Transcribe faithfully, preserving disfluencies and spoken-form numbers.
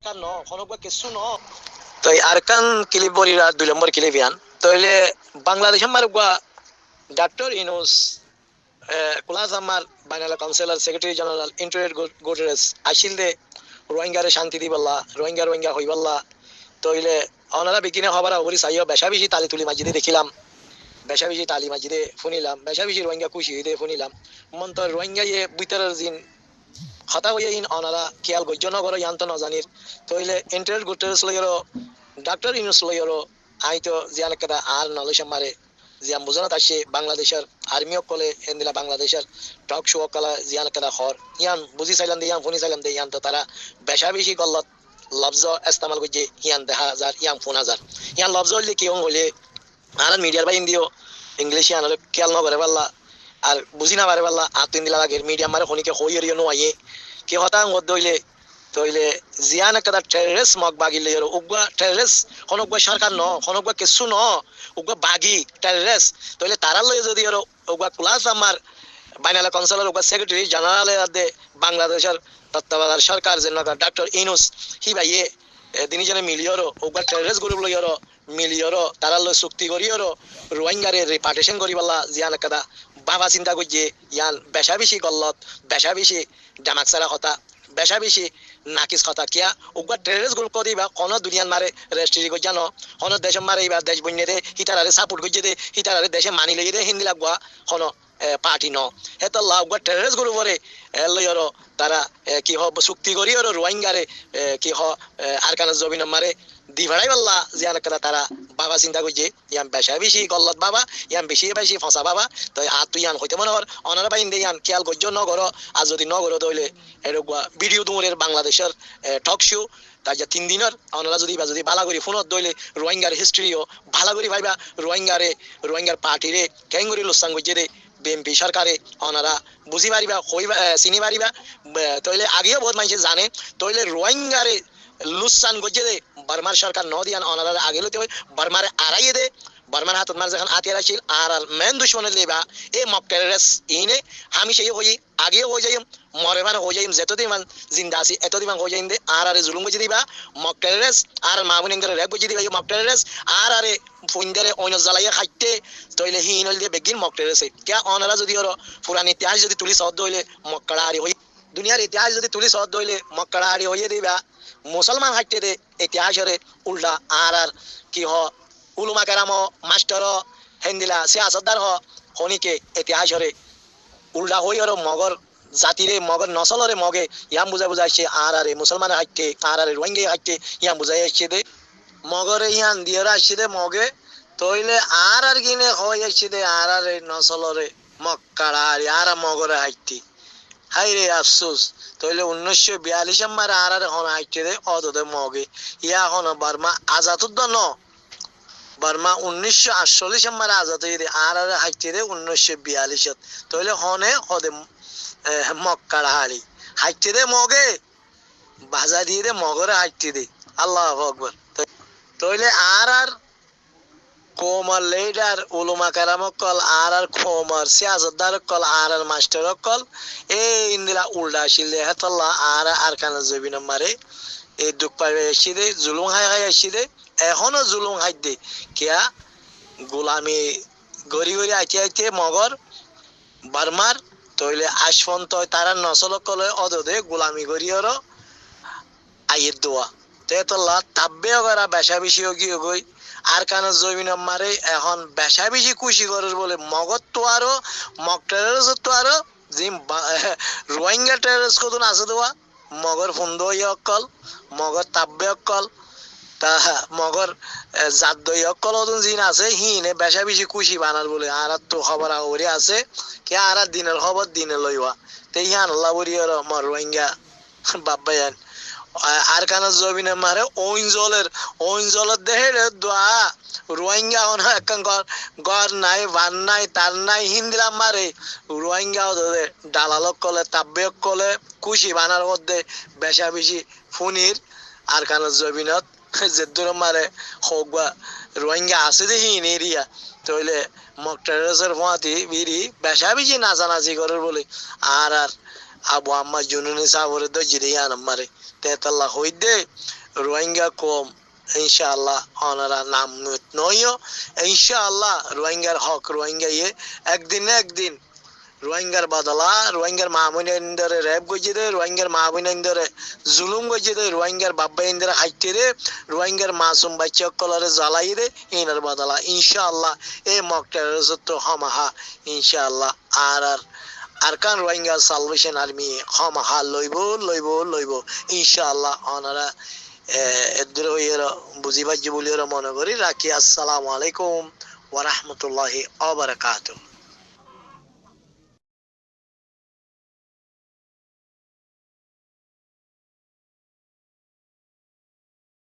Arkán no, honó uggúa kessú no. Toi Arkán kilip bolir ar dui lombor kilip iyan. Toile Bangladecór mazé uggúa Daktor Inus, e, Kulas Ammar Bainala Kaunsilor Sekretari Jeneral Antonio Gu-, Guterres accíl de Ruáingare cánti dibálla, Ruáinga Ruáinga hoibálla. Toile onora beggúne hóbor ógori saiyó, beca beci tali tuli maijjé de dekílam, beca beci tali maijjé de fúnilam, beca beci Ruáinga kúci óiye de fúnilam. Montor Ruáingaye bútoror zin hotá hoiyé hín onora kiyal goijjó no goró, yián to no zanir. Toile Antonio Guterres loiyóre, Daktor Inus loiyóre, añí to ziyán ekkán añár nolej ammare ziyán buzánot aiccé, Bangladecór armi ókkole endilla Bangladecór tok co ókkole ziyán ekkán hoór, yián buzí sailam de, yián fúni sailam de, yián to tará beca beci gollot lofzó estemal goijjé, yián deha zar, yián fúna zar. Yián lofzó óilde ki hoóñg hoilé, añárar midiyar bái indiyó Inglic yiánoré kiyal no goré bálla, ar buzí no faré bálla, añáttu indilla lager, midiyar mazé honíkka hoói yóre yó no aiyé. Ki hotá hoóñg hoódde óile, toile ziyán ekkán terrorist Mog bagir loiyóre, uggúa terrorist, honó uggúa sorkar no, honó uggúa kessú no, uggúa bagi, terrorist. Toile tarár loi zodi yóre uggúa Kulas Ammar Bainala Kaunsilor uggúa Sekretari Jeneral edde Bangladecór tottabadar sorkar zennaka Daktor Inus, híbaye, e, tinizone miliyóre, uggúa terrorist gurup loiyóre, miliyóre, tarár loi cukti goríyóre, Ruáingare ripatriyecon goríbálla ziyán ekkán báfa sinta goijjé, yián beca beci gollot, beca beci demak sára hotá, beca beci nakis hotá. Kiyá, uggúa terrorist gurup hoóde íba honó duniyar mazé rejistri goijjá no, honó decór mazé íba dec boinné de, hítararé saport goijjé de, hítararé dece mani loiyé de, híndilla uggúa honó e, parti no. Hétolla uggúa terrorist gurup ore, e, loiyóre tará, e, ki hoó, cukti goríyóre Ruáingare, e, ki hoó, e, Arkanor zobinor mazé di feçaibálla ziyán ekkán tará báfa sinta goijjé, yián beca beci gollot báfa, yián beci beci fosá báfa. Toi añáttu yián hoité mone hoór, onora bái inde yián kiyal goijjó no goró, ar zodi no goró toile, er uggúa vidiyo duñrer Bangladecór, e, tok co, taijja tin dinor, onora zodi íba zodi bála gorí fúnot dóile, Ruáingar histri yó bála gorí faiba, Ruáingare, Ruáingar partire keéngorí luksan goijjé dé, B N P sorkare onora buzí faribá, hoibá, e, siní faribá, e, tóile ageyó boóut maincé zane, tóile Ruáingare luksan goijjé dé, Bormar sorkar no diyan onorare age loite hoi, Bormare araiyé dé, Bormar hátot mazé zehón átiyar accíl, añárar mein ducmon óilde íba, e Mog terrorist, iíne hámica yó hoiyé, ageyó hoi zaiyum, more fán hoi zaiyum, zetodin fán zinda así, etodin fán hoi zaiyum dé, añárare zulum goijjé dé íba Mog terrorist, añárar maa boin endóre rep goijjé dé íba yó Mog terrorist, añárare fuindóre oinot zalaiyé háitte, tóile híin óilde beggín Mog terrorist. Kiyá onora zodi oro furan itihas zodi tuli soódde óile Mog kaçaçaçi hoiyé, duniyar itihas zodi tuli soódde óile Mog kaçaçaçi hoiyé dé íba, Musolman háitte dé itihasore ulda añárar ki hoó, uluma keram ó, mastor ó, héndilla siyasotdar ó, honíkka itihasore ulda hoiyóre Mogor zatire, Mogor nosolore Moge yián buzai buzai aiccé, añárare Musolmanor háitte, añárare Ruáinga háitte yián buzai aiccé dé. Mogore yián diyóre aiccé dé Moge, tóile añárar gíne hoi aiccé dé, añárare nosolore Mog kaçaçaçi, añára Mogore háitte. Háire afsus. Tóile unnícco biyallicót mazé añárare hone háitte dé, ódode Moge. Yá hone Borma azad ódde no. Borma unnícco añccollícot mazé azad óiye dé, añárare háitte dé unnícco biyallicót. Tóile hone hode, e, Mog kaçaçaçi. Háitte dé Moge. Bazai diyé dé Mogore háitte dé. Allahu Akbar. Tó-, tóile añárar koumor lidar, uluma keram ókkol, añárar koumor siyasotdar ókkol, añárar mastor ókkol, e endilla ulda accíl dé, hétolla añára Arkanor zobinor mazé e duk fai fai aiccé dé, zulum hái hái aiccé dé, ehóno zulum háidde. Kiyá? Gulami gorí gorí aite aite Mogor, Bormar, tóile aijjontó tarár nosol ókkole ódode gulami goríyóre aiyér dé. Te hétolla tabbe ógora beca beci ói giyói goi. Arkanor zobinor mazé ehón beca beci kúci gorér bóle Mogottú aró, Mog terroristottu aró, zin ba-, Ruáinga terrorist hodún asé dé, Mogor fundoiya ókkol, Mogor tabbe ókkol, ta Mogor, e, zaddoiya ókkol hodún zin asé, híine beca beci kúci banar bóle añáráttu hóbor agori asé, ki añára dinor hóbor dine loiba. Te yíanolla bóli aró mor Ruáinga baf báiyain. A-, Arkanor zobinor mazé oin zoler, oin zoler dehé dé dua, Ruáinga hono ekkán gór, gór nái, bar nái, tar nái, híndilla mazé Ruáinga ódode dalal ókkole, tabbe ókkole kúci banar hoódde beca beci fúnir Arkanor zobinot. Zeddúr mazé hoggúa Ruáinga asé dé híin eriya. Tóile Mog terroristottu fúañti biri beca beci nacanasi gorér bóle añárar Abu Ammar Jununi sábore dóijje dé yíanor mazé. Te etolla hoóidde, Ruáinga koum, incáalla, onora nam muit noóiyo, incáalla, Ruáingar hók, Ruáingaye ek din ná ek din Ruáingar bodola, Ruáingar maa bóinaindóre rep goijjé dé, Ruáingar maa bóinaindóre zulúm goijjé dé, Ruáingar baf báiyaindóre háitte dé, Ruáingar masum baiccá ókkolóre zalaiyé dé, inor bodola, incáalla, ei Mok terroristottu hómahá, incáalla, añárar Arakan Rohingya Salvation Army hómahá loibó, loibó, loibó. Incáalla, onora, e, eddúr hoiyóre buzí faijjó buliyóre mone gorí rakí. Assalamu alaikum wa rahmatullahi wa barakatuhu.